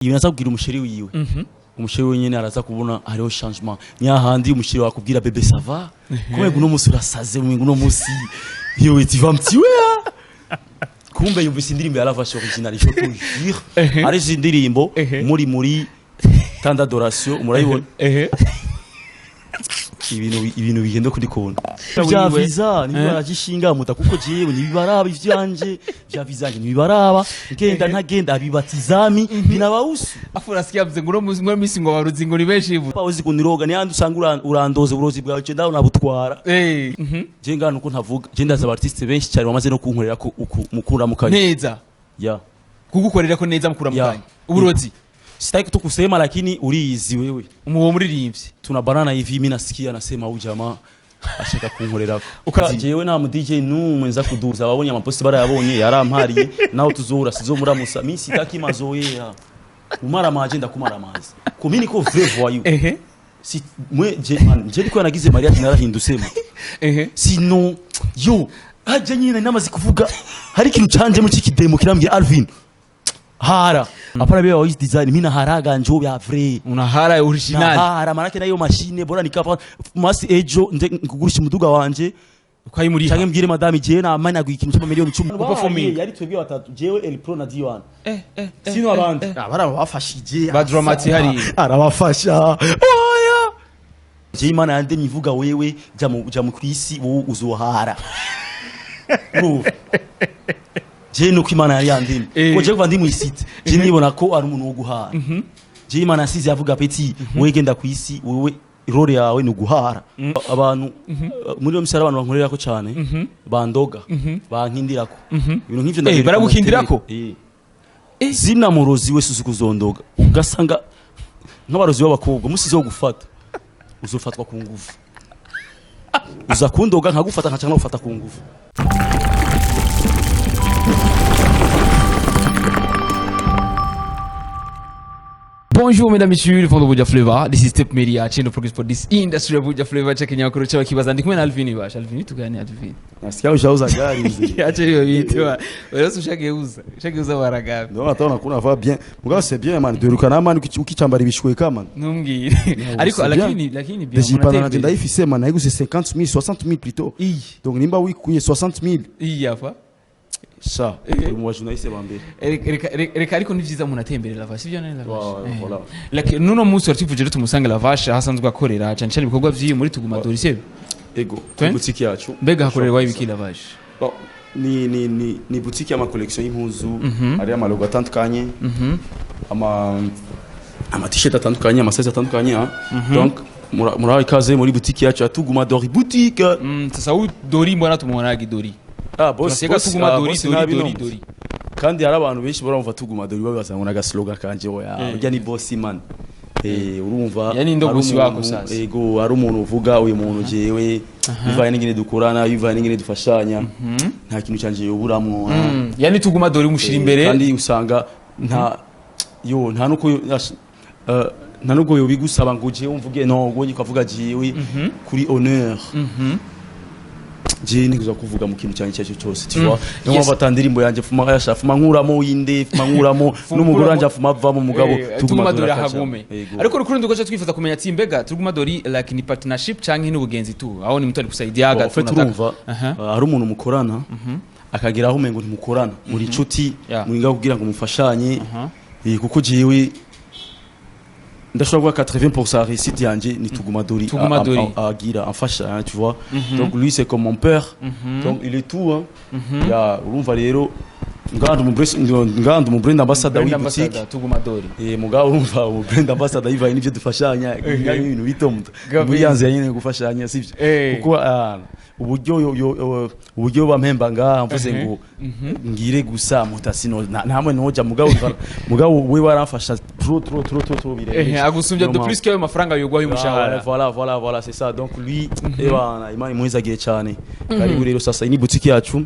Ibintu aza kubwira umuchéri wiwe, umuchéri wenyene araza kubona hariho changement. Ni hahandi umuchéri wakubwira: "Bébé, ça va? Kumbe uno musi urasaze, umengo uno musi yewe tu vas me tuer, hein?" Kumbe yumvise indirimbo ya Lavash original, je te jure, ari izi ndirimbo muri temps d'adoration, murayibona. Ibintu bigenda kuri konti vya Wiwe. visa nibaragishinga muta, kuko jewe ntibibaraba ivyanje vya visa nje, ntibibaraba ngenda ntagenda, abibatizami binabahusu. Afu nasikia mzee ngo uno misi ngo baruzi ngo ni benshi hivi. Uzi kuniroga ni handi usanga urandoze uburozi bwawe, je ndaho nabutwara. Je ngana uko ntavuga, je ndaza artiste benshi cyane bamaze no kunkorera ko uku mukuramukanya. Neza. Ya. Kugukorera ko neza mukura mukanya uburozi. Sitaki tu kusema, lakini urizi wewe. Umuwo muririmbyi. Tunabanana hivi, mimi nasikia nasema huyu jamaa ashaka kunkorerako. Jewe nta mu DJ numwe nza kuduza, ababonye amaposti barayabonye, yarampariye naho tuzohura sizomuramusa. Mimi sitaki mazoea, umaramaje ndakumaramaza ko mimi niko vrai voyou. Si mwe je man, je ndiko nagize mariage narahindutse. Sinon yo haje nyine namaze kuvuga, hari ikintu canje mu kikidemo kirambwira: "Alvin, hara apana bya wiz design." Mimi naharaga njo bya vrai. Unahara original. Nahara manake nayo mashine bora nikapa masi ejo nje kugurisha umuduga wanje ukayimuriha canke mbwire madame jewe namanaguye ikintu c'amamiliyoni 10. Kuperforming. Yari twebwe batatu, jewe, El Pro na Diwan. Sino abandi barabafashije. Ba Dramati hariya. Arabafasha oya. Je Imana yandemye ivuga: "Wewe jya mu kwisi, wowe uzohara." Urumva, je nuko Imana yari yandemye ko je kuva ndi mw'isite, je nibona ko ari umuntu wo guhara. Je Imana yasize yavuga: "Petit, wewe genda kwisi, wewe role yawe ni uguhara abantu." Muri iyo misi hari abantu bankorerako cyane, bandoga, bankindirako ibintu nk'ivyo. Ndabereka Baragukindirako? Zina murozi wese uzi kuzondoga, ugasanga nk'abarozi b'abakobwa musi zo gufata, uzofatwa ku nguvu. Uza kundoga nkagufata, nkaca nkagufata ku nguvu. Bonjour mesdames, messieurs, les fans de Buja Flavor. This is Step Media, channel focus for this industry of Buja Flavor. Check nyamakuru cy'abakibaza ndi kumwe na Alvin Basha. Alvin, tugane Alvin. Nasikia ushauza gari, mzee. Acha hiyo vitu. Wewe ushageuza. Ushageuza waragapi. Ndio hata unakuna va bien. Mugabo c'est bien, man. Dorukana man ukichambara ibishweka, man. Ntumbwire. Ariko c'est bien. lakini bien. Deji ipantaro nanje ndayifise, man, nayiguze 50 000, 60 000 plutôt. Iyi. Donc nimba wikuye 60 000. Iyi yafa. Sha uri mu bajournaliste ba mbere. Reka ariko ni vyiza umuntu atemberera Lavash, sivyo nene Lavash? Ouais, voilà. Lakini nuno munsi wari rero tumusange Lavash ahasanzwe akorera cyane cyane ibikorwa vyiwe muri Tuguma Dori, sivyo? Ego. Twen? Boutique yacu. Mbega hakorerwa ibiki, Lavash? Bon, ni boutique y'ama collection y'impuzu, hari amalogo atandukanye, ama t-shirt atandukanye, ama size atandukanye, hein. Donc murahawe ikaze muri boutique yacu ya Tuguma Dori boutique. Sasa huyu Dori mbona tumuonagi Dori? Ah, boss. Tunasikia Boss, Tuguma ah, Dori, boss Dori, nabi Dori, no. Dori. Kandi hari abantu benshi baramva Tuguma Dori babaza ngo nagaslogan kanje. Oya, urya ni boss, man. Urumva Yani ndo hari boss wako umuntu- sasa. Ego, hari umuntu uvuga uyu muntu jewe bivanye n'ingene dukorana, bivanye n'ingene dufashanya, nta kintu canje yoburamwo. Yani Tuguma Dori umushira imbere. Kandi usanga nta yo nta nuko nta nuko yobigusaba ngo jewe mvuge no ngo ukavuga jewe kuri honneur, je nikuza kuvuga mu kintu cyane cyacyo cyose, tu vois. Niyo mpamvu atandirimbo yanjye fuma yasha fuma nkuramo inde, fuma nkuramo n'umugore wanje afuma avamo mugabo. Tuguma Dori ahagume. Yego. Ariko rukundo dukoze twifuza kumenya ati mbega Tuguma Dori like ni partnership canke n'ubugenzi tu aho ni mtu alikusaidiaga? Bon, en fait, tunataka- urumva, hari umuntu mukorana akagera aho umengo ntimukorana, muri inshuti, muri ngaho kugira ngo mufashanye. Kuko jewe ndashobora kuvuga 80% ya réussite yanje ni Tuguma Dori. Tuguma Dori. Agira amfasha, hein, tu vois. Donc lui, c'est comme mon père, donc il est tout, hein. Ya, urumva rero ngandi mu brand ambassador Brand w'i boutique. ambassador, Tuguma Dori. Mugabo urumva mu brand ambassador yivaye n'ivyo dufashanya ngari ibintu bito muri yanze nyene gufashanya, sivyo? Kuko uburyo uburyo bampemba ngaha mvuze ngo ngire gusa mutasino ntamwe noja, mugabo we waramfasha trop trop trop trop trop birengeje. Agusumbya Niyo de mpamvu. plus que ayo mafaranga yogwaho Ah, y'umushahara. voilà, voilà, voilà, c'est ça. Donc lui, eh bana, Imana imuhezagiye cyane. Karibu rero sasa, iyi ni boutique yacu.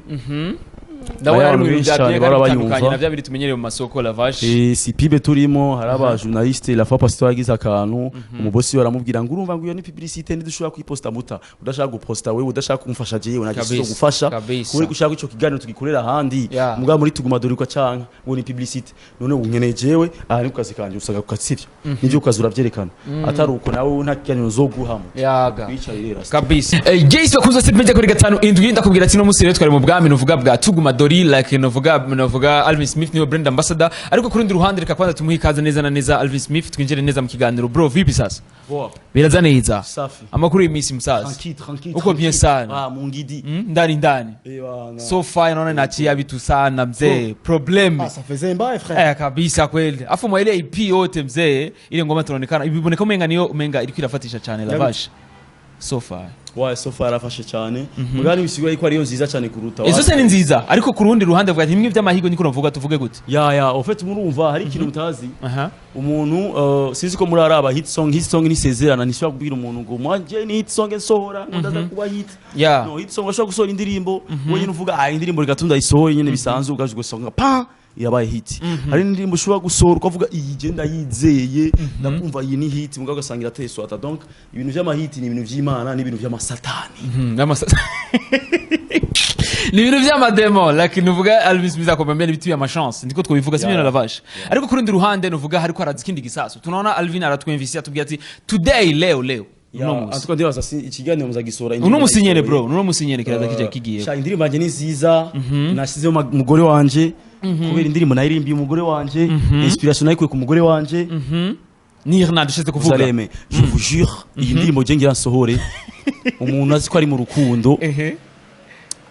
Ndabona ari mu Abantu bintu benshi bya cyane bien bahora kandi bitandukanye bayumva. na bya biri tumenyereye mu masoko, Lavash. Si pub turimo, hari aba journaliste. La fois passée yagize akantu, umubosi we aramubwira ngo urumva ngo iyo ni publicité, ntidushobora kuyiposta. Muta udashaka guposta wewe, udashaka kumfasha jewe nagiye Kabisa, gufasha kabisa. kubera ko ushaka ico kiganiro tugikorera ahandi. Mugabo muri tuguma dore uko canka ngo ni publicité. None ubu nkeneye jewe aha ni ku kazi kanje, usaga ku kazi, sivyo? Nivyo ukazi uravyerekana, atari uko nawe nta kiganiro uzoguhamo. Yaga. Wicaye rero. Kabisa. Yes, bakunze Step Media kuri gatanu indwi, ndakubwira ati no musi rero twari mu bwami nuvuga bwa Tuguma Dori, like nuvuga Alvin Smith niwe brand ambassador. Ariko ku rundi ruhande reka kwanza tumuhe ikaze neza na neza Alvin Smith, twinjire neza mu kiganiro. Bro, vipi sasa? Poa. Biraza neza? Safi. Amakuru y'iminsi, musaza? Tranquille, tranquille. Uko Tranquille. bien sana. Ah, mungidi. Ndani ndani. Eh bana. So far naona nachia vitu sana mzee, problem. Ah, ça faisait un bail, frère. Eh, kabisa kweli. Afu mwa ile EP yote mzee, ile ngoma tunaonekana iboneka umenga niyo umenga iriko irafatisha cyane, Lavash. So far. Ouais, so far yarafashe cyane. Mugani bisigura yuko ariyo nziza cyane kuruta. Izo se ni nziza, ariko ku rundi ruhande avuga ati bimwe by'amahigo niko navuga, tuvuge gute? Ya, en fait murumva hari ikintu mutazi. Umuntu sinzi ko muraraba hit song, hit song ni sezerana, ntishobora kubwira umuntu ngo mwanje ni hit song nsohora ngo ndaza kuba hit. No, hit song ashobora gusohora indirimbo, wowe nyine uvuga ah indirimbo reka tundayisohoye nyine bisanzwe, ugaje ugasonga pa yabaye hit. Hari n'indirimbo ushobora gusohora ukavuga iyi je ndayizeye, ndakumva iyi ni hit, mugabo ugasanga irateye swata. Donc ibintu by'amahiti ni ibintu by'Imana n'ibintu by'amasatani. Ni ibintu by'amademo, like nuvuga Alvin Smith akomeye n'ibiti by'amachance, ndiko twobivuga, si yeah. Lavash, ariko ku rundi ruhande nuvuga hariko araza ikindi gisasu. Tunaona Alvin aratwemvisi, atubwira ati today, leo leo, uno En musi. tout cas ndibaza si ikiganiro muzagisora. Uno musi nyene, bro, uno musi nyene kiraza kije kigiye. Sha, indirimbo yanjye ni nziza, nashyizeho umugore wanje kubera indirimbo nayirimbiye umugore wanje, inspiration nayikuye ku mugore wanje. Ni Hernando ushize kuvuga. Vous je vous jure, iyi ndirimbo je ngira nsohore, umuntu azi ko ari mu rukundo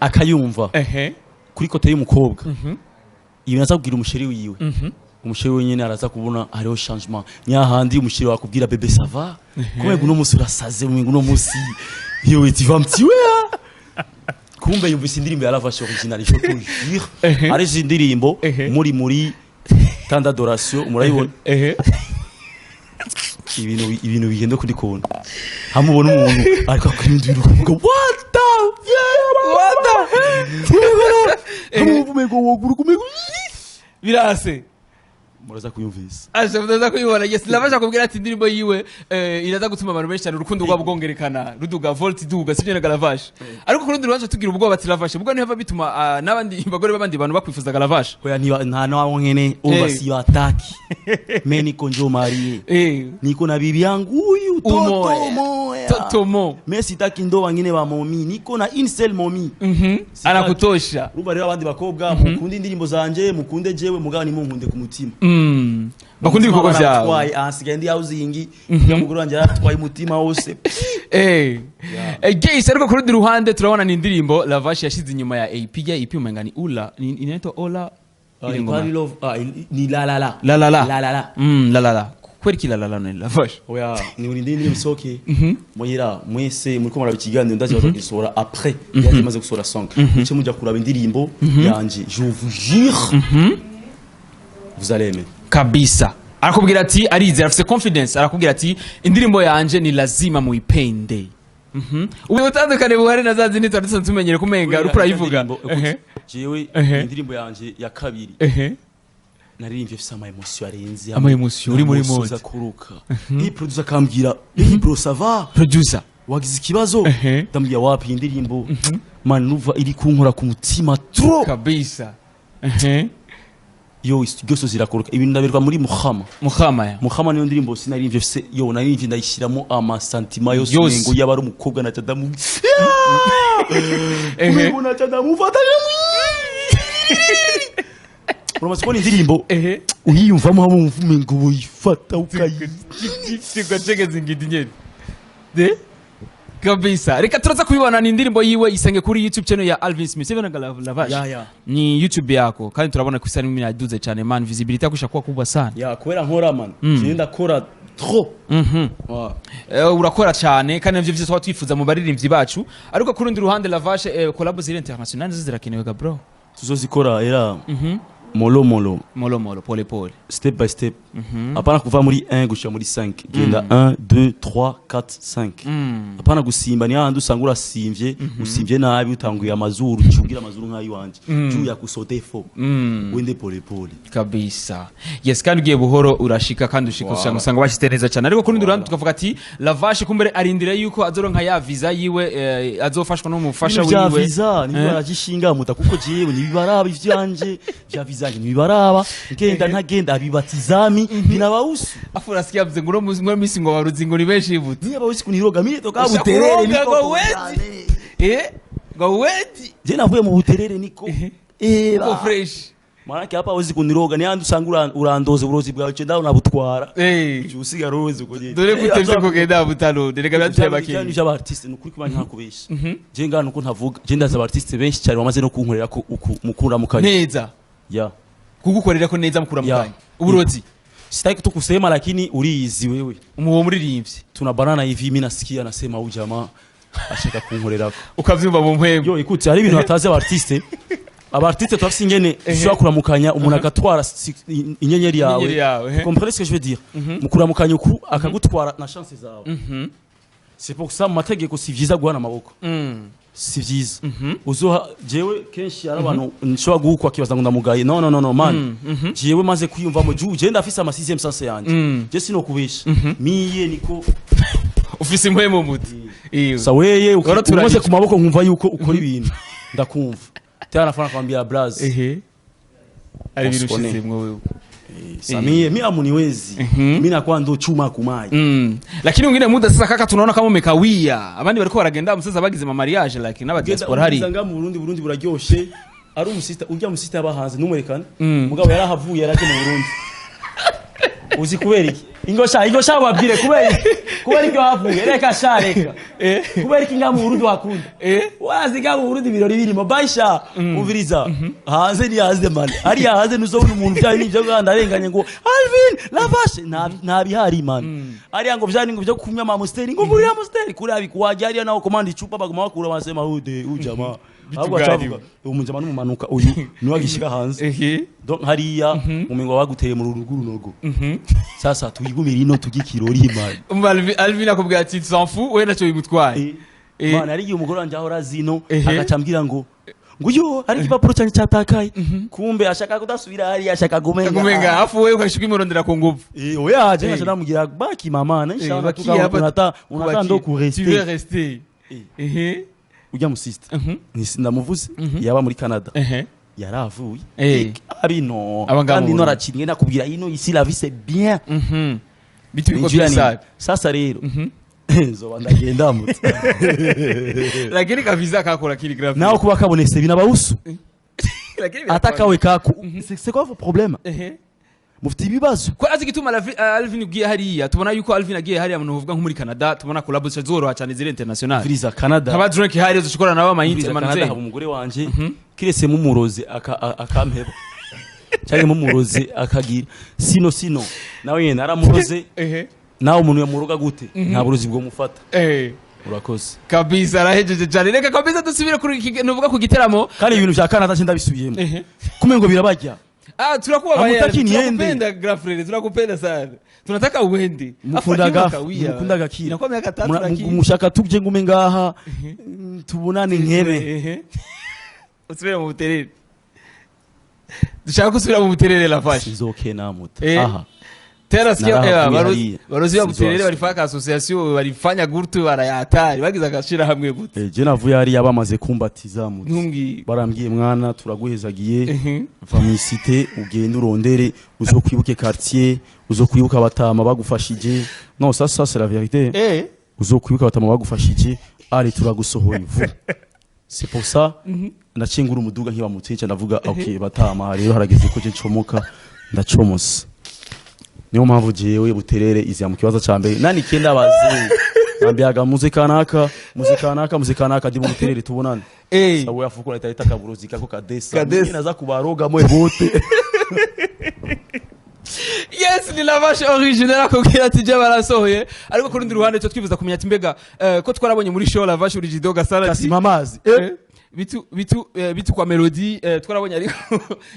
akayumva kuri côté y'umukobwa, ibintu aza kubwira umuchéri wiwe, umuchéri we nyene araza kubona hariho changement. Ni hahandi umuchéri wakubwira: "Bébé, ça va? Kumbe uno musi urasaze, umengo uno musi yewe tu vas me tuer, hein?" Kumbe yumvise indirimbo ya Lavash original, je te jure. Ari izi ndirimbo muri tanda adoration murayibona. Ibintu bigenda kuri kona hamwe ubona umuntu ariko akora ibintu ukavuga: "What the What the Hamwe umengo woguruka, umengo birase. Muraza kuyumvisa. Aje mudaza kuyibona. Yes, Lavash akubwira ati indirimbo yiwe iraza gutuma abantu benshi cyane urukundo rwabo rwongerekana, ruduga volt iduga, sibyo na Lavash? Ariko ku rundi ruhande tugira ubwoba ati Lavash ubwo niho bituma n'abandi bagore b'abandi bantu bakwifuzaga Lavash. Oya, ntiba nta nawo nkene umva. Sibataki me niko njo marié. Niko na bibi yangu huyu toto. Umoya. Moya. Totomo. Me sitaki ndo wengine ba momi, niko na une seule momi. Sitaki. Anakutosha. Urumva rero abandi bakobwa mukunde indirimbo zanje, mukunde jewe, mugabo nimunkunde ku mutima. Bakunda ibikorwa byawe. Baratwaye, ahasigaye ndi housing, umugore wanjye yaratwaye umutima wose. Guys, ariko ku rundi ruhande turabona ni indirimbo Lavash yashize inyuma ya EP ya EP umenga ni Ula ni inaitwa Ola ile ngoma. Pari Love, ah, ni la la la. La la la. La la la. La la la. Kweli ki la la la ni Lavash? Oya, ni urinde indirimbo isohoke muhira mwese muriko muraba ikiganiro, ndazi bazagisohora après yaje maze gusohora song, muce mujya kuraba indirimbo yanje, je vous jure, vous allez aimer. Kabisa, arakubwira ati arizera, afise confidence, arakubwira ati indirimbo yanje ni lazima muipende. Ubu butandukane buhari na za zindi twari dusanzwe tumenyere kumenga uriko urayivuga. Jewe indirimbo yanje ya kabiri naririmbye mfise ama émotion arenze. Ama émotion, uri muri mode. Kuruka iyi producer akambwira: "Hey bro, ça va?" Producer. "Wagize ikibazo?" Ndambwira: "Wapi, iyi ndirimbo man nuva iri kunkora ku mutima trop." Kabisa. Yo, byose zirakoroka, ibintu ndaberwa muri Muhama. Muhama ya. Muhama niyo ndirimbo sinaririmvye mfise, yo naririmbye ndayishyiramo amasentiments yose. Yose. Umengo yaba ari umukobwa naca ndamu umengo naca ndamufata. Uramaze kubona indirimbo uyiyumvamo hamwe wumva umengo uyifata ukayi Kigwa zingidi nyene de kabisa. Reka turaza kubibona, ni indirimbo yiwe isange kuri YouTube channel ya Alvin Smith, sivyo na Lavash? Ya. Ni YouTube yako, kandi turabona ko isa n'imwe yaduze cyane man, visibility yako ishakuwa kubwa sana. Ya, kubera nkora man, jewe ndakora trop. Ouais. Urakora cyane kandi navyo vyose twaba twifuza mu baririmbyi bacu. Ariko ku rundi ruhande Lavash, collab ziri international nizo zirakenewe ga bro. Tuzozikora era. Molo molo. Molo molo, pole pole. Step by step. Hapana kuva muri 1 gushika muri 5, genda 1, 2, 3, 4, 5. Hapana gusimba, ni hahandi usanga urasimvye, usimvye nabi, utanguye amazuru, ucungira amazuru nk'ayiwanje juu ya kusote fo. Wende pole pole. Kabisa, yes, kandi ugiye buhoro urashika, kandi ushika usanga washyize neza cyane. Ariko kurundi ruhande tukavuga ati Lavashe kumbere arindira yuko azoronka ya visa yiwe, azofashwa n'umufasha Ibintu vya wiwe. visa nibyo baragishinga muta, kuko jewe ntibibaraba ivyanje vya visa yanje, ntibibaraba ngenda ntagenda, abibatizami binabahusu. Afu urasikia mze ngo uno misi ngo baruzi ngo ni benshi bute. Niba bawusi kuniroga mimi toka Usha Buterere kuroga niko ngo wezi. Ngo wedi. Je navuye mu Buterere niko Uko fresh. Maanake hapa hawezi kuniroga, ni handi usanga urandoze uburozi bwawe cyo ndaho nabutwara. Usigara uwezi uko nyene. Dore gute kugenda butano reka byateye Ibyo bakeye. by'aba artiste ni ukuri kuba ntakubesha. Je ngana uko ntavuga, je ndaza aba artiste benshi cyane bamaze no kunkorera ko uku mukuramukanya. Neza. Ya. Kugukorera ko neza mukuramukanya uburozi. Sitaki tu kusema, lakini urizi wewe. Umuwo muririmbyi. Tunabanana hivi, mimi nasikia nasema huyu jamaa ashaka kunkorerako. Ukavyumva mu mpwemu. Yo, écoute, hari ibintu batazi aba artiste. Aba artiste turafise ingene dushobora kuramukanya, umuntu agatwara inyenyeri yawe. Inyenyeri yawe, eh. Comprenez ce que je veux dire? Mu kuramukanya uku akagutwara na chance zawe. C'est pour ça mu mategeko si vyiza guhana amaboko. Si vyiza. Uzoha jewe kenshi hari abantu nshobora guhukwa akibaza ngo ndamugaye. No, no, no, no, man. Jewe maze kwiyumva mu juu, je ndafise ama sixième sens yanje. Je sinokubesha. Miye niko Ufise impwemu muti. Sa weye Ora turarije. umaze ku maboko nkumva yuko ukora ibintu ndakumva. Tena nafana kwambia Braz. Ari ibintu Usikone. ushizemwo wewe. Samie mi amuniwezi. Mi nakuwa ndo chuma kumai. Lakini wengine muda sasa kaka tunaona kama umekawia. Abandi bariko baragenda musaza bagize ma mariage, like n'aba diaspora hari. Nga mu Burundi, Burundi buraryoshe. Ari umusista urya musista yabahanze numwerekane. Mugabo yarahavuye yaraje mu Burundi. Uzi kubera iki? Ingo sha, ingo sha wabwire kubera iki? Kubera iki wahavuye? Reka sha, reka. Kubera iki nga mu Burundi wakunda? Wazi nga mu Burundi ibirori birimo baisha. Umviriza. Hanze ni hanze man. Hariya hanze nuzobona umuntu bya n'ibyo nganda arenganye ngo Alvin Lavashe nta nta bihari man. Hariya ngo vyari ngo byo kunywa ama Amstel, ngo muri Amstel kuri abikuwaje hariya naho komanda icupa baguma bakura basema ude ujama. Ahubwo gani? acavuga uyu mujama n'umumanuka uyu niwe agishika hanze. Donc hariya mumengo baguteye mu rurugu runogo. Sasa tuyigumira ino tugikirori man. Umva Alvin akubwira ati s'en fout, we nacyo bigutwaye. Mana, hari igihe umugore wanje ahora zino agaca ambwira ngo yo hari igipapuro cyanjye cyatakaye, kumbe ashaka kudasubira hariya, ashaka gumenga. Kumenga afu wewe ukashika imurondera ku nguvu. Oya, je ngaca ndamubwira baki mama Eh, na baki hapa unata unata ndo Tu veux kurester. rester. Ujya mu sister ndamuvuze yaba muri Canada yaravuye abino Aba ngaha kandi mu ino Burundi. arakinwe nakubwira ino ici la vie c'est bien. Bitu biko Ninjira ni- bisa. Sasa rero nzoba ndagenda mutse. Lakini kaviza kakora kiri grave. Nawe kuba kabonetse binabahusu. Lakini Atakawe kaku, c'est quoi vos problèmes? Mufite ibibazo. Ko azi gituma Alvin ugiye hariya, tubona yuko Alvin agiye hariya mu uvuga nko muri Canada, tubona collab zoroha cyane ziri international. Viriza Canada. Kaba drink hari zishobora nabo ama Viriza Canada haba umugore wanje kiretse mumuroze akampeba cyangwa mumuroze akagira sino nawe nyene naramuroze. Nawe umuntu yamuroga gute? Nta burozi bwo mufata. Urakoze. Kabisa, arahejeje cyane. Reka kabisa dusubire kuri nuvuga ku giteramo. Kandi ibintu vya Canada cyo ndabisubiyemo kumbe ngo birabarya. Ah, tunakuwa Hamutaki niende. tunakupenda grand frère, tunakupenda sana. Tunataka uende. Mukunda mukunda gakira. Inakuwa miaka 3 lakini. Mushaka tuje ngume ngaha, tubonane nkebe. Usubire mu Buterere. Dushaka gusubira mu Buterere Lavash. Sinzokena muta. Aha. Tena sikia Narahavuye hariya. barozi ba Buterere Sinzosubira. balifanya association, balifanya groupe barayatari bagize agashira hamwe gute. Je navuye hariya bamaze kumbatiza muti. Ntumbwiye. Barambwiye mwana turaguhezagiye, va mu cité ugende urondere uzokwibuke quartier, uzokwibuka abatama bagufashije. Non, ça ça c'est la vérité. Uzokwibuka abatama bagufashije, ari turagusohoye vu. C'est pour ça ndacingura umuduga nkibamutse ndavuga okay batama rero harageze ko je ncomoka, ndacomose. Niyo mpamvu jewe Buterere izia mu kibazo ca mbere nani kenda bazi nambiaga muzika naka muzika naka muzika naka ndi mu Buterere tubonane. Sawe afukura itaita kaburozi kako kadesa. Kadesa. Mimi naza kubaroga mwe bote. Yes, ni Lavash original akubwira ati je barasohoye, ariko ku rundi ruhande cyo twifuza kumenya ati mbega ko twarabonye muri show Lavash original gasara ati Kasima amazi. Vitu kwa Melody, twarabonye, ariko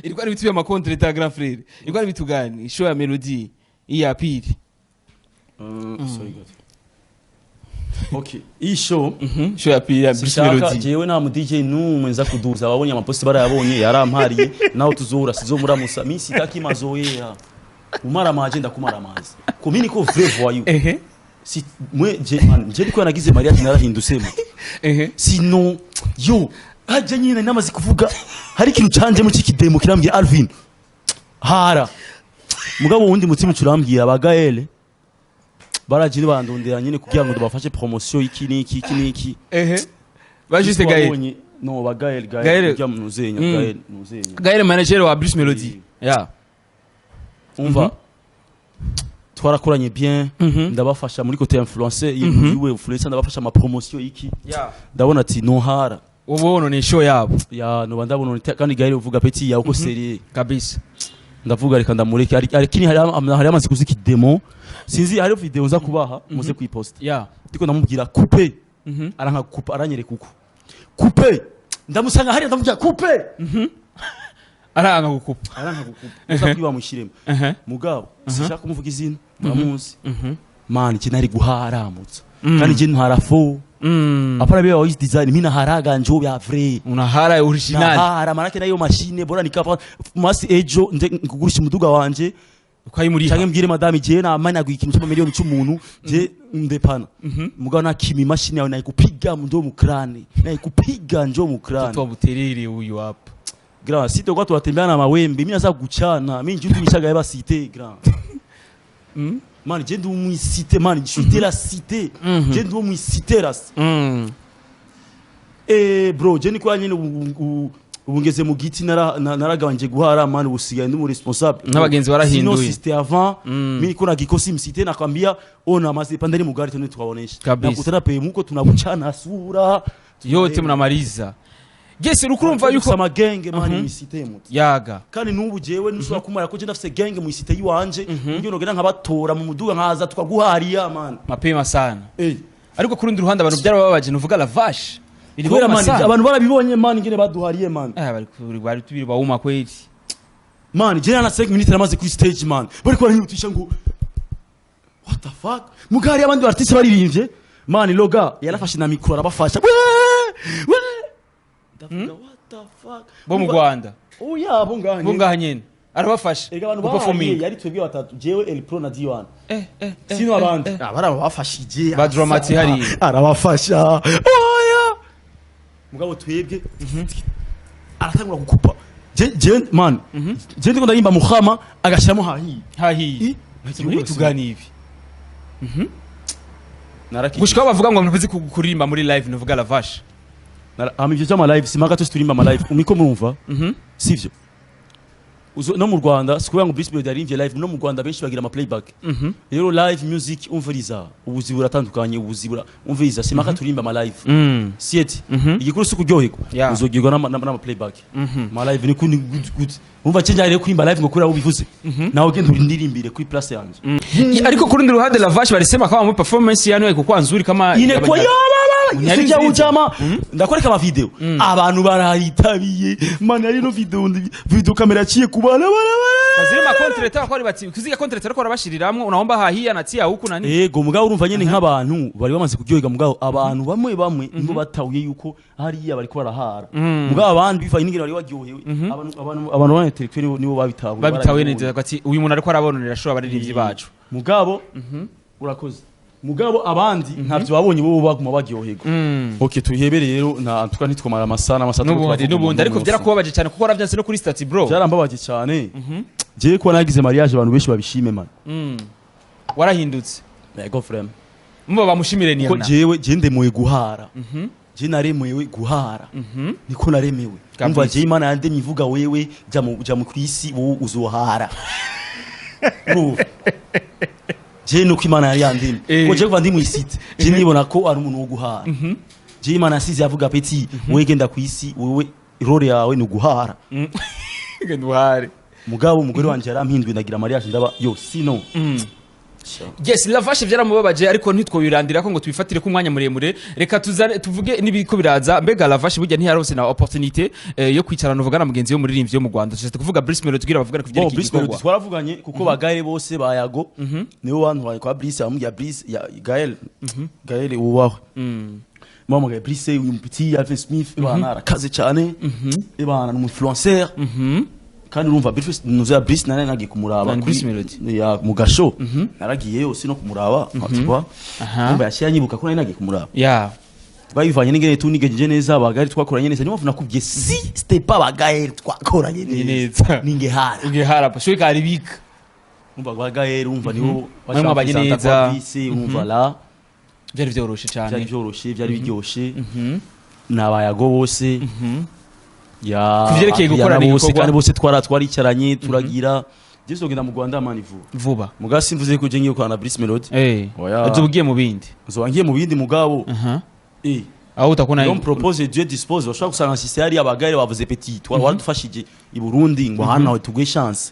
ilikuwa ni vitu vya macontre, grand frère. Ilikuwa ni vitu gani show ya Melody hii ya pili? Sorry, God. Okay, iyi show Show ya pili ya Bruce Sinshaka Melody. Jewe nta mu DJ n'umwe nza kuduza. Ababonye amaposti barayabonye, yarampariye, naho tuzohura sizomuramusa. Mi sitaki mazoea, umaramaje ndakumaramaza ko mi niko vrai voyou. Si mwe je man, je ndiko nagize mariage narahindutse. Sinon yo haje nyine namaze kuvuga, hari ikintu canje mu kikidemo kirambwira Alvin hara, mugabo wundi mutima curambwira abagaele baraje bandondera nyine kugira ngo tubafashe promotion iki n'iki iki n'iki. Ba juste Gaël? Wabonye- no, ba Gaël. Gaël. Gaël kugira nuzenya. Gaël nuzenya. Gaël, manager wa Bruce Melody, yeah. Umva, twarakoranye bien. Ndabafasha muri côté influencer yiwe, influencer, ndabafasha ama promotion iki. Ndabona ati nohara. Ubu ni show yabo. Ya, noba ndabona kandi Gaël uvuga petit ya uko sérieux. Kabisa. Ndavuga reka ndamureke, arikini hari amaze kuzi demo, sinzi, hariho video nza kubaha muze kuyiposta. Ndiko ndamubwira coupe, aranka coupe, aranyereka uko coupe, ndamusanga hariya ndamubwira coupe. Aranga gukupa. Aranka gukupa, uza kwiba mushyiremo. Mugabo sinshaka kumuvuga izina, muramuzi. Man, iki nari guharamutsa kandi je ntwara fo. Apana bya wiz design, mina haraga njo bya vrai. Unahara original. Nahara manake nayo machine bora nikapa masi ejo nje kugurisha umuduga wanje ukayimuriha. Canke mbwire madame je namanaguye ikintu c'amamiliyoni c'umuntu je ndepana, mugabo nakima imashini yawe nayikupiga ndo mukrani, nayikupiga njo mukrani. Mtoto wa Buterere huyu hapa. Grand, si toka tunatembea na mawembe, mimi naza kuchana mimi nje tumishaga eba cité grand. Man, je ndi mu cité, man, je suis de la cité, je ndi mu cité ras. Eh bro, je ni kwa nyine ubu ngeze mu giti naragabanje guhara man, ubu sigaye ndi mu responsable. N'abagenzi barahinduye. Sinon si c'était avant, mimi niko na kikosi msite, nakwambia ona mazi pandeni mugari tena tukaonesha. Kabisa. Nakutana pe muko tunakuchana sura. Yote mnamaliza. Gese urukurumva yuko sama genge man mu cité muti. Yaga. Kandi n'ubu jewe ntushobora kumara ko je ndafise genge mu cité yiwanje, uburyo nogenda nkabatora mu muduga nkaza tukaguhariya man. Mapema sana. Eh. Ariko ku rundi ruhande abantu byarababaje, nuvuga la vache. Kubera man abantu barabibonye man ingene baduhariye man. Eh, bari kuri bari tubiri bawuma kweli. Man, je na 5 minutes namaze kuri stage man, bariko baranyihutisha ngo what the fuck, mugari abandi artiste baririmbye man, loga yarafashe na micro arabafasha. Wee! Wee! Ndavuga what the fuck. Bo mu Rwanda? Oya, bo ngaha. Bo ngaha nyene. Arabafasha. Ega abantu bahariye Guperforminga. yari twebwe batatu, jewe, El Pro na D1. Eh. Sino abandi barabafashije. Ba Dramati hariya. Arabafasha, oya, mugabo twebwe aratangura gukupa. Je man, je ndiko ndarimba muhama agashiramo hahiye. Hahiye. I Muri tugani ibi. Gushika aho bavuga ngo ntuzi kuririmba muri live, nuvuga la vache. Hama ivyo vy'ama live simaka twese turimba ama live umiko murumva, sivyo? No mu Rwanda si kuvuga ngo Bruce Melody yaririmbye live, no mu Rwanda benshi bagira ama playback. Rero live music, umviriza, ubuzi buratandukanye, ubuzi bura umviriza, simaka turimba ama live. Sieti igikuru si kuryoherwa. Uzogirwa n'ama playback. Ama live ni kundi good good, umva cyenje rero kurimba live ngo kuri abo bivuze nawe genda urindirimbire kuri place yanje. Ariko ku rundi ruhande la vache balisema kama muri performance yanu haikuwa nzuri kama Inekwa ya yalala sijya ujama, ndakwereka ama video abantu barayitabiye man, ari no video video kamera yaciye ku bana bara. Zile ma contre kwa bati kuziga contre ariko barabashiriramwo, unaomba hahia natia huku nani. Ego, mugabo urumva nyene nk'abantu bari bamaze kuryoherwa, mugabo abantu bamwe bamwe nibo batahuye yuko hariya bariko barahara, mugabo abandi bivanye n'ingene bari baryohewe, abantu ba intellectuel nibo babitahuye. Babitahuye barabibonye. Neza ati uyu muntu ariko arabononera ashobora abaririmbyi bacu. Mugabo urakoze, mugabo abandi ntavyo babonye, bo baguma baryoherwa. Okay, tuhebere rero nta tuka ntitwamara amasaha n'amasaha turiko N'ubundi turavuga n'ubundi umuntu ariko wose. Byarakubabaje cyane kuko waravyanse no kuri statut bro. Byarambabaje cyane, jewe kuba nagize mariage abantu benshi babishime man. Warahindutse. Yego frère. Muba bamushimire ni Ko yana. jewe je ndemuye guhara, je naremewe guhara, niko naremewe. Kabisa. Umva, je Imana yandemye ivuga wewe jya mu kwisi wowe uzohara. Urumva? Je nuko Imana yari yandemye. Ko je kuva ndi mw'isite je nibona ko ari umuntu wo guhara. Je Imana yasize yavuga petit wewe genda kwisi, wewe role yawe ni uguhara. Genda uhare. Mugabo umugore wanje yarampinduye, ndagira mariage ndaba yo sino. Yes, Lavashe byaramubabaje, ariko ntitwobirandira ko ngo tubifatire ku mwanya muremure. Reka tuzane tuvuge n'ibiko biraza. Mbega Lavashe burya ntiyaronse na opportunité yo kwicarana uvuga na mugenzi we muririmbyi wo mu Rwanda? Tushatse kuvuga Bruce Melody, tugira bavugane ku Bon, vyerekeye Bruce Melody igikorwa. twaravuganye, kuko ba Gaël bose bayago niwe wantwaye kwa Brice, amubwira Brice ya Gaël, Gaël wubahwe. Muhamagaye Brice, uyu petit Alvin Smith ibana arakaze cyane, ibana ni influencer. Kandi urumva Brice nuza Brice nari nagiye kumuraba. Nani, Bruce Melody? Ya, mu gasho naragiye yose no kumuraba, tu vois. Urumva yaciye anyibuka ko nari nagiye kumuraba. Twabivanye n'ingene tunigejeje neza, ba Gaël twakoranye neza. Niyo mpamvu nakubwiye, si c'était pas ba Gaël twakoranye neza, Neza. ningehara. Ugehara pa karibika. Umva ba Gaël, umva nibo. Mwari mwabanye neza. Brice, umva la Byari vyoroshe byari cyane. byoroshe, byari biryoshe. Nabayago bose ya Ku vyerekeye Adriana gukorana bose, ibikorwa. kandi bose twaricaranye turagira. Je sogenda mu Rwanda mani vuba. Vuba. Muga simvuze ko je ngiye gukorana na Bruce Melody. Oya. Uzoba ugiye mu bindi. Nzoba ngiye mu bindi, mugabo Aho utakuna. L'homme propose, Dieu dispose. Bashobora gusanga sisi hari abagare bavuze: "Petit, waradufashije i Burundi, ngo hano nawe tuguhe chance."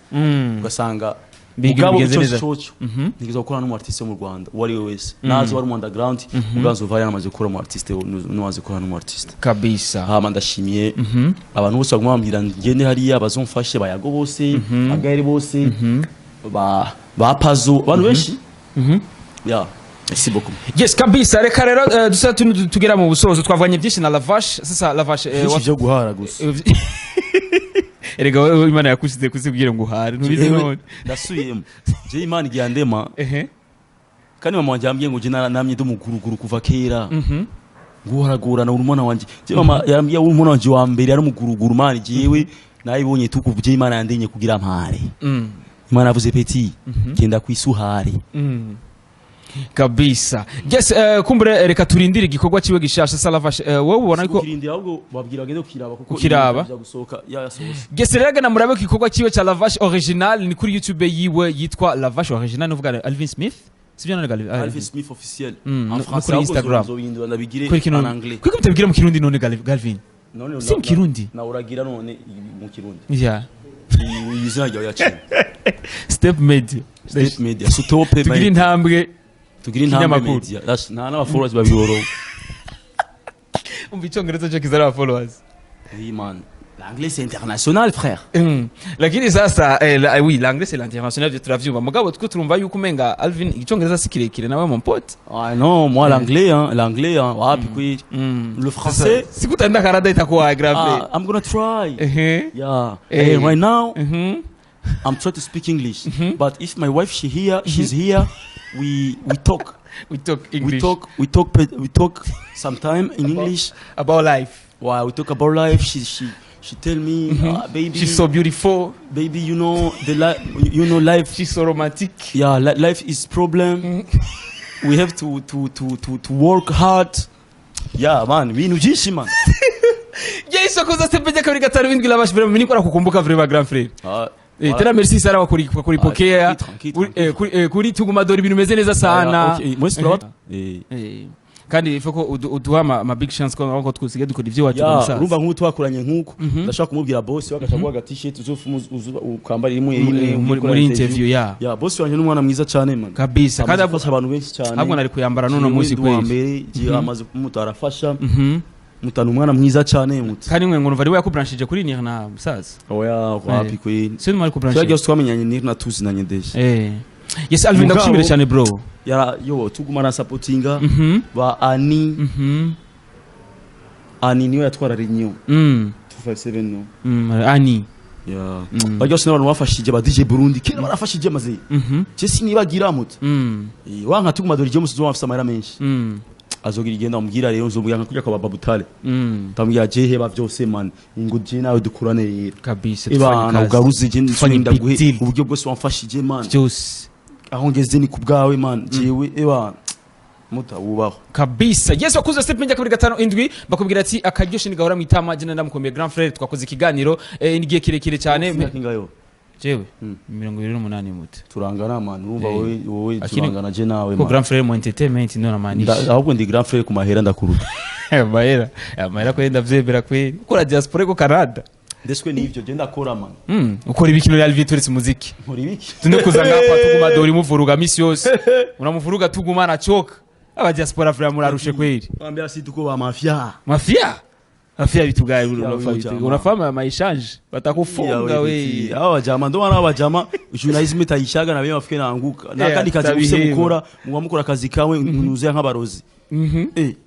Ugasanga Biga mugabo bigenze ico neza. coco nigeze gukorana n'umu artiste wo mu Rwanda uwo ari we wese, nazo wari mu underground, mugabo nzova yaramaze gukora mu artiste, nuwaze gukorana n'umu artiste. Kabisa. Hama ndashimiye abantu bose baguma bambwira ngende hariya bazomfashe, bayago bose, agaheri bose, ba Pazo, abantu benshi. Ya, merci beaucoup. Yes, kabisa. Reka rero dusa tugera mu busozo. Twavuganye byinshi na Lavash. Sasa Lavash, Byinshi byo guhara gusa. Erega wowe Imana yakushize kuzibwira ngo uhare, ntubizi Jewe, none. Ndasubiyemo, je Imana igihe andema, kandi mama wanje yambwiye ngo je namye ndi umuguruguru kuva kera, ngo haragorana uri umwana wanje. Je mama yarambwiye uri umwana wanje wa mbere, ari umuguruguru man. Jewe nayibonye tukuva je Imana yandenye kugira mpare. Imana yavuze: "Petit, genda kwisuhare." Kabisa. Yes, kumbure reka turindire igikorwa ciwe gishasha. Salavash, wowe ubona ko Kukirindira, ahubwo babwira bagende kukiraba, kuko Kukiraba. ibintu gusohoka yasohotse. Yes, rero gana murabe ko igikorwa ciwe ca Lavash original ni kuri YouTube yiwe yitwa Lavash original, nuvuga Alvin Smith, sivyo none Alvin? Alvin Smith officiel. No En kuri français, ahubwo Instagram. nzobihindura ndabigire Kuri kino en anglais. Kuko mutabwira mu Kirundi none, Galvin? None Si mu Kirundi. Na uragira none mu Kirundi. Yeah. Iyi izina ryawe yaciye. Step Media. Step Media, Sutope. Tugira intambwe. Tugira intambwe. Kinyamakuru. Media. Nta n'aba followers babiri. Umva, icyongereza cyo kizara aba followers. Oui man, l'anglais c'est international, frère. Lakini sasa oui, l'anglais c'est l'international, vyo turavyumva, mugabo twe turumva yuko umenga Alvin icyongereza si kirekire nawe, mon pote. Ah non, moi l'anglais hein, l'anglais hein, wapi kwi. Le français. Siku utaenda Canada itakuwa grave. Ah, I'm gonna try. Yeah. Eh. Hey, right now I'm trying to speak English, but if my wife she's here, we talk. We talk We English. talk, we talk sometime in English. About life. While we talk about life, she tell me, "Ah, baby, She's so beautiful. baby, you know the life, you know life. She's so romantic. Yeah, life is problem. We have to work hard. Yeah, man, ibintu byinshi man." Yesu kuza step 257 Lavash, vraiment niko nakukumbuka vraiment, grand frère. Ah, Eh, tena merci sana kwa kulipokea. Ah, tranquille, Kuri, tranquille. kuri Tugumadori ibintu bimeze neza sana. Okay, mwese turaba Kandi ifo ko uduha ama big chance ko twusigaye dukora ivyo wacu Ya, musaza. urumva nk'ubu twakoranye nk'uko ndashaka kumubwira boss we agaca guha t-shirt ukambara rimwe rimwe ukora. Muri interview ya. Ya, boss wanjye n'umwana mwiza cyane man. Kabisa, kandi amaze gufasha abantu benshi cyane. Ahubwo nari kuyambara n'uno Jewe munsi ndi uwa kweli. mbere, jewe amaze kumuta arafasha mutana, umwana mwiza cyane muti. Kandi mwe ngo numva ari we yakubranshije kuri ni na musaza. Oya, wapi kweli. Sio mwari kubranshije. Twagiye twamenyanye ni natuzinanye déjà. Yes, Alvin, Mugabo- ndagushimire cyane, bro. Yara yo tuguma na supportinga ba Ani. Ani niwe yatwara Renew 257 no. Ani. Ya, bajya bose n'abantu bafashije ba DJ Burundi kera barafashije maze je sinibagira muti. Wanka tuguma dore je musi zo bafise amahera menshi. Azogira igenda amubwira rero nzomubwira nka kujya kwa Baba Butale. Ndamubwira je heba byose man, ingo je nawe dukurane rero. Kabisa, tufanye Ibana kazi. ugaruze je Tufanye ndaguhe big deal. uburyo bwose wamfashije man. Byose. Aho ngeze ni ku bwawe man, jewe ebana muta wubaho. Kabisa. Yes, wakuze step media 257 bakubwira ati akaryoshe ni gahora mwitama. Jina ndamukomeye grand frère, twakoze ikiganiro n'igihe kirekire cyane. Imyaka ingahe? Jewe 28 muti. Turangana man, urumva wowe Akini- turangana je nawe ko man. Grand frère mu entertainment none amanisha. Ahubwo ndi grand frère ku mahera, ndakuruta. Amahera, amahera kwenda ndavyemera kweli, ukora diaspora ko Canada. Ndeswe n'ivyo je ndakora, man. Ukora ibiki ya Alvin turetse umuziki? Nkora ibiki? Tunde kuza ngapa Tuguma Dori muvuruga misi yose, unamuvuruga Tuguma anachoka. Aba diaspora frère, murarushe kweli. Ambia si tuko ba mafia. Mafia, mafia vitu gani? Ya, Unafaa wewe vitu jamaa. unafaa maishange, batakufunga we. Awa jama ndo wana aba jama journalisme itaishaga na bema bafike naanguka na kandi kazi muse tabiheba. mukora, muba mukora akazi kamwe mnuzuya nk'abarozi.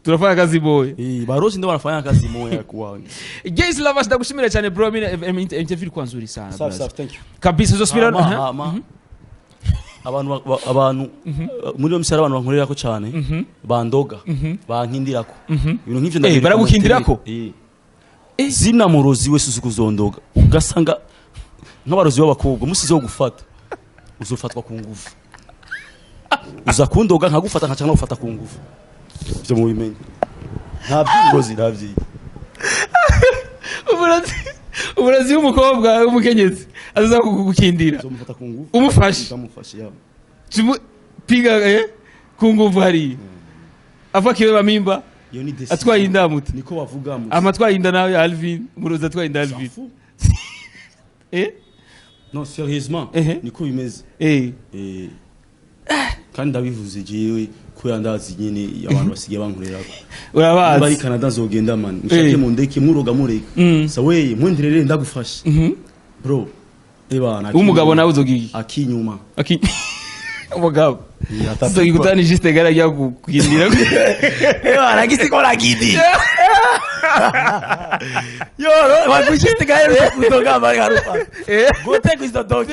Tunafanya kazi boy. Barozi ndo wanafanya kazi moya kwa Guys lovers, ndagushimira cyane bro, mimi interview ilikuwa nzuri sana, Safi. brother. Safi, thank you. Kabisa, uzosubira. Hama, hama. Abantu abantu muri iyo misara, abantu bankorerako cyane, bandoga, bankindirako ibintu nk'ivyo. Ndabereka. Baragukindirako? Zina murozi wese uzi kuzondoga, ugasanga nk'abarozi b'abakobwa musize wo gufata, uzofatwa ku ngufu. Uza kundoga nkagufata, nkaca nkagufata ku ngufu. Ivyo mubimenye, nta by'uburozi, nta by'iyi. Uburozi, uburozi w'umukobwa w'umukenyezi aza kugukindira? Uzomufata ku ngufu. Umufashe? Ndamufashe yabo. Piga ku nguvu hariya ava akibeba mimba. Iyo ni decision. Atwaye indamuta. Niko bavuga mu Ama atwaye inda nawe Alvin, umurozi atwaye inda Alvin. Safu. Non, sérieusement. Niko bimeze. Kandi ndabivuze jewe kubera ndazi nyene abantu basigaye bankorerako. Niba ari Urabazi. Canada nzogenda, man, mushake mundeke, muroga mureka. Sawe mwenderere ndagufasha, bro, eba. Umugabo nawe uzogiye? Akinyuma. Aki umugabo Atapikwa. Sogikutana juste gara rya kukindira. Eba nagisi ko nagidi yo wakushite gaye kutoka bari harupa gote kuisto doki.